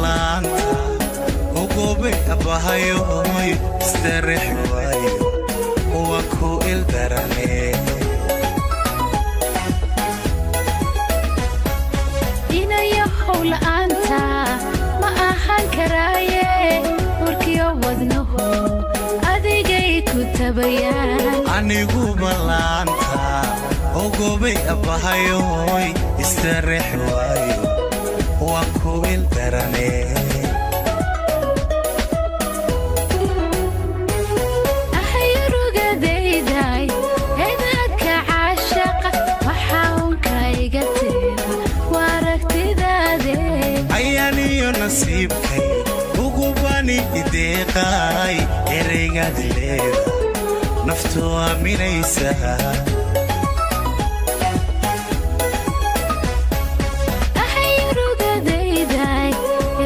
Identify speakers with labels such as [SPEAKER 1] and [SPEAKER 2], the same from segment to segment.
[SPEAKER 1] Laanta ugubay abahayoy, istareex waayo, waa ku ildarane.
[SPEAKER 2] Inayahow, la'aanta ma ahaan karaaye, warkiyo wadnuhu adigay ku tabayaan.
[SPEAKER 1] Aniguba laanta ugubay abahayoy, istareex waayo, waa ku ildarane.
[SPEAKER 2] Ahyurugadayday edaadka caashaqa, waxaa unka iga tira waa aragtidaade.
[SPEAKER 1] Ayaaniyo nasiibkay ugubani ideeqaay, ereygaad leeda naftu aaminaysa.
[SPEAKER 2] Ahyurugadayday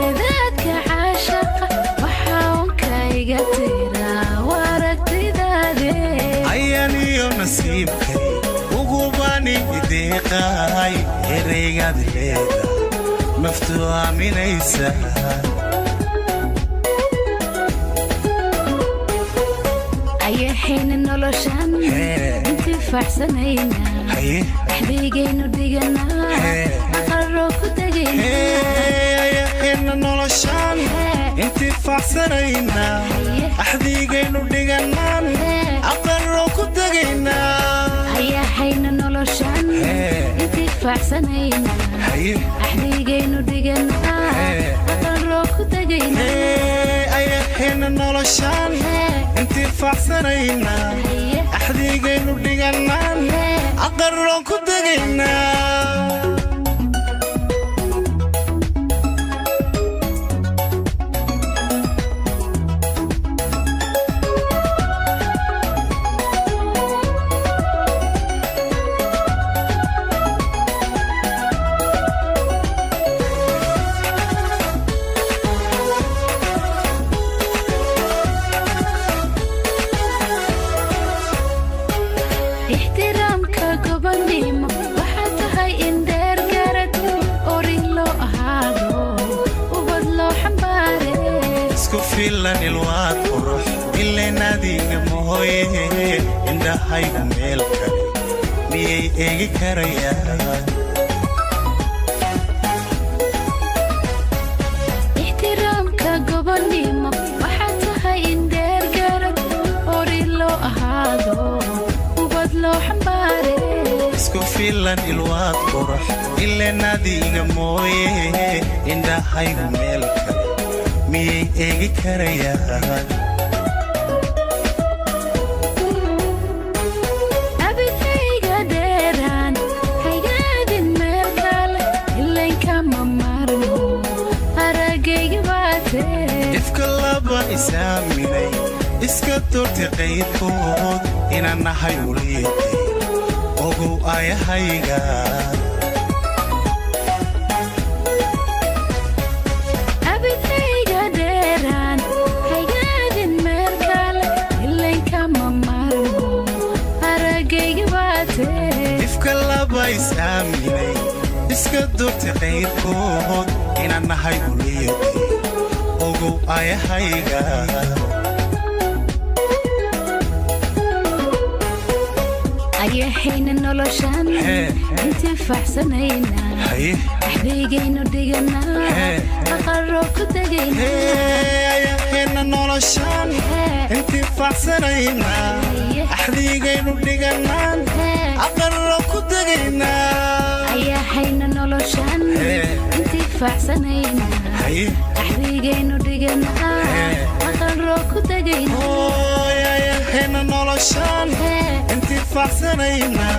[SPEAKER 2] edaadka caashaqa, waxaa unka iga tira waa aragtidaade.
[SPEAKER 1] Ayaaniyo nasiibkay ugubani ideeqaay, ereygaad leeda naftu aaminaysa.
[SPEAKER 2] Ayahayna noloshan intifaacsanayna,
[SPEAKER 1] Haye.
[SPEAKER 2] Axdigaynu dhiganaa, aqaroo ku tegayna.
[SPEAKER 1] Ayaheena noloshaan intifaacsanaynaa, axdigaynu dhigannaan, aqaroo ku tegaynaa.
[SPEAKER 2] Ayahayna noloshan intifaacsanayna,
[SPEAKER 1] Haye.
[SPEAKER 2] Axdigaynu dhiganaa, aqaroo ku tegayna.
[SPEAKER 1] Ayaheena noloshaan intifaacsanaynaa, axdigaynu dhigannaan, aqaroo ku tegaynaa.
[SPEAKER 2] Ixtiraamka gobonnimo waxaa tahay in dheer garad orin loo ahaado, ubad loo xambaare.
[SPEAKER 1] Isku filan ilwaad qurux ileen adiga mahoye, indhahaygu meel kale miyay eegi karayaan?
[SPEAKER 2] Ixtiraamka gobonnimo waxaa tahay in dheer garad orin loo ahaado, ubad loo xambaare.
[SPEAKER 1] Isku filan ilwaad qurux ileen adiga mooye, indhahaygu meel kale miyay eegi karayaan?
[SPEAKER 2] Abidkayga dheeraan haygaadin meel kale, ilainkama maarmo araggayga baatee.
[SPEAKER 1] Ifka laba isaaminay iska doortay qaydkood inaan nahay uliiday, ogow ayahayga.
[SPEAKER 2] Abidkayga dheeraan haygaadin meel kale, ilainkama maarmo araggayga baatee.
[SPEAKER 1] Ifka laba isaaminay iska doortay qaydkood inaan nahay uliiday, ogow ayahayga.
[SPEAKER 2] Ayahayna noloshan intifaacsanayna,
[SPEAKER 1] Haye.
[SPEAKER 2] Axdigaynu dhiganaa, aqaroo ku tegayna.
[SPEAKER 1] Ayaheena noloshaan intifaacsanaynaa, axdigaynu dhigannaan, aqarro ku tegaynaa.
[SPEAKER 2] Ayahayna noloshan intifaacsanayna,
[SPEAKER 1] Haye.
[SPEAKER 2] Axdigaynu dhiganaa, aqaroo ku tegayna.
[SPEAKER 1] Ayaheena noloshaan intifaacsanaynaa,